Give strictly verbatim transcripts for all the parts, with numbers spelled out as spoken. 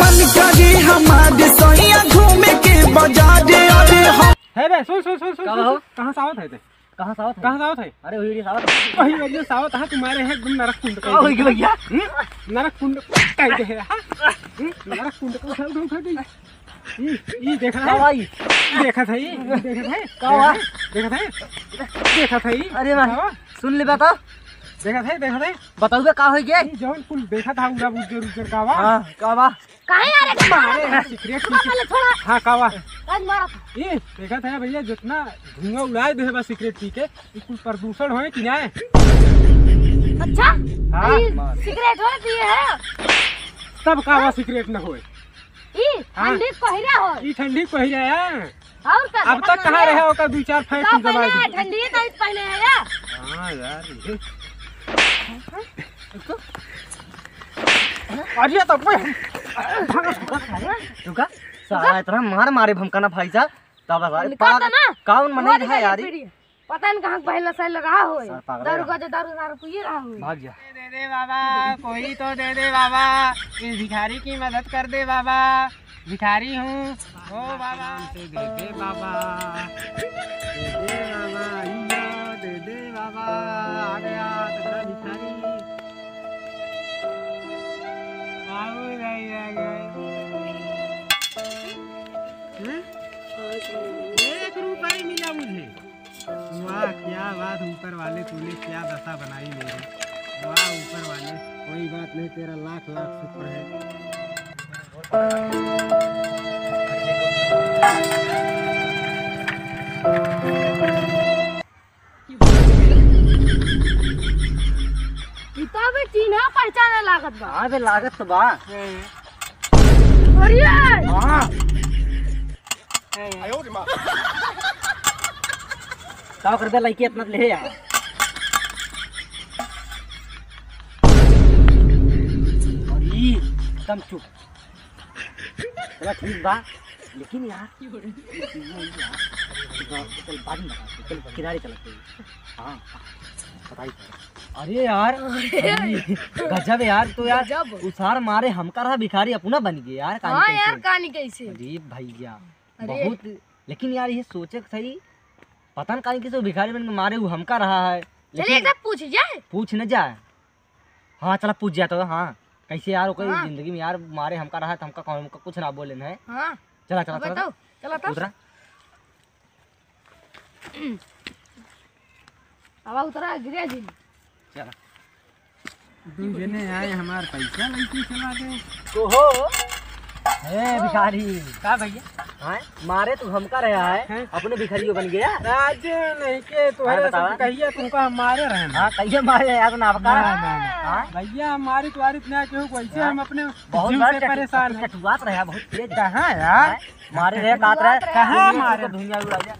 करी हमार सैया घूमे के बाजार, अरे हम है बे, सुन, सुन, सुन, सुन, का सुन, हो? सुन। कहाँ से आवत है ते? कहाँ से आवत है? कहाँ से आवत है? अरे, वही से आवत है। वही वजह से आवत है, तुम्हारे है एकदम नरक कुंड का का होई एकदम। भैया? हम्म? नरक कुंड का दे है, हाँ? हम्म? नरक कुंड का उठा, उठा, उठा, उठा। ई, ई देखत का है? भाई? देखत है, ई देखत है? का बा? देखत है? देखत है, ई अरे वाह, बतावा। सुन ले बता। देखत है, देखत है? बताऊ बे, का होई गे? ई जौन कुल देखत है, उड़ा उज्जर उज्जर का बा? हाँ, का बा? काहे यार, एकदम मारे मारा है, था? सिगरेट पी छोड़ा के। पहले, छोड़ा। हाँ, का बा? आज मारा था। ई देखत है भैया, जितना धुआं उड़ाए दे बा सिगरेट पी के, ई कुल प्रदूषण होए कि नाय? अच्छा? हाँ। ई सिगरेट होए पिए है? तब का बा सिगरेट न होए? ई हाँ। ठंडी पहिरा होए। ई ठंडी पहिरा है। और का? अब तक कहाँ रहे ओकर दू चार फैशन का जमा पहने है? दे। ठंडी है तो पहने है या? हाँ यार, ये। अरे तो कोई रुका, साला इतना मार मारे भमकाना भाई साहब, तब सारे उनका पागल, तो ना, कौन मने वही है यार? पीढ़ी। पता नहीं कहाँ के पहला साल रहा हो। सर पागल है। दारू का जो दारू, दारू पिए रहा हो। भाग जा। दे दे बाबा, कोई तो दे दे बाबा, इस भिखारी की मदद कर दे बाबा, भिखारी हूँ, ओ बाबा। से दे दे बाबा, दे दे बाबा, इया, दे दे बाबा, आ गया तेरा भिखारी। बाबू नहीं आ गए। हैं? एक रुपया मिला मुझे। वाह, क्या बात, ऊपर वाले तूने क्या दशा बनाई मेरी। वाह, ऊपर वाले, कोई बात नहीं, तेरा लाख लाख शुक्र है। ई तो अबे चिन्हा पहचाने लागत बा। हाँ बे, लागत तो बा। अरे! हाँ। का करबे लइके इतना ले यार। अरे, एकदम चुप। चला ठीक बा, लेकिन यार, चल बाद में बता, चल किनारे चलते हैं। हाँ, बताई। अरे यार, अरे। अरे, गजब यार, तो यार, गजब। उ सार मारे हमका रहा, भिखारी अपना बन गया यार, कानी हाँ कैसे? यार, कानी कैसे? अरे भैया, अरे। बहुत, लेकिन यार, ये सोचे के सही, पता न कानी कैसे भिखारी बन के मारे, उ हमका रहा है, चलिए, लेकिन एक बार पूछ जाए। पूछ न जाए। हाँ, चला पूछ जाए तो, हाँ, कैसे यार, ओकर हाँ। जिंदगी में यार, मारे हमका रहा है, तो हमका कौन, हमका कुछ ना बोले न है। हाँ। चला, चला, अब चला, बताओ, चला। चला तो। उतरा। अब उतरा, गिरा जी। चला। दू जने आए, हमार पैसा लइके चला गए। ओहो। ए, भिखारी। का भैया? हाँ, मारे तू हमका रहा है, हैं? अपने भिखारियो बन गया। आज नहीं के, तोहरे हाँ, बतावा। सब कहिए तुमको हम मारे रहे हैं। हाँ, कहिए मारे यार, ना बता। ना, ना, ना। हाँ? भैया, हम मारी तुम्हारी इतना क्यों, कैसे हाँ? हम अपने बहुत जीव बार से चट-, परेशान हैं। चटुआत रहा, बहुत तेज। कहाँ यार? हाँ? मारे रहे, कात रहे। कहाँ मारे? धुइयां उड़ा दिया।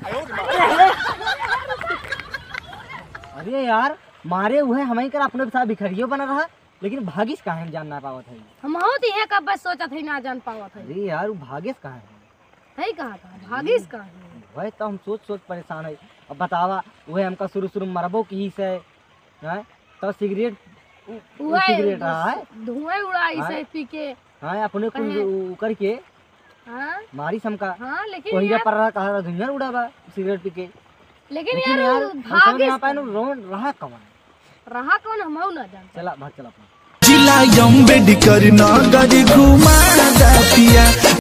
अरे यार, मारे उहे हमही कर अपने साथ भिखारियो बना रहा, लेकिन भागिस काहे हम जान ना पावत है। हमहू तो इहे कब सोचत है, ना जान पावत है। अरे यार, उ भागिस काहे है? है कहाँ था? भागिस काहे है? वही तो हम सोच सोच परेशान है। अब बतावा, उहे हमका शुरू शुरू मरबो की से, हैं? तो सिगरेट, उ-, उ उहे सिगरेट रहा है। धुआं उड़ाई हाँ? से पी के। हाँ, अपने कुल कहे। उ-, उ करके हाँ? मारी समका। हाँ, लेकिन कोहिया यार पर रहा, कहा रहा, धुइयां उड़ावा, सिगरेट पी के। लेकिन लेकिन यार, यार, उ हम समझ भागिस ना पाए, कौन? उ रोन रहा कौन? रहा कौन, हमहू ना जान पाए। चला, भाग चला अपना। जिला अम्बेडकर नगर घूम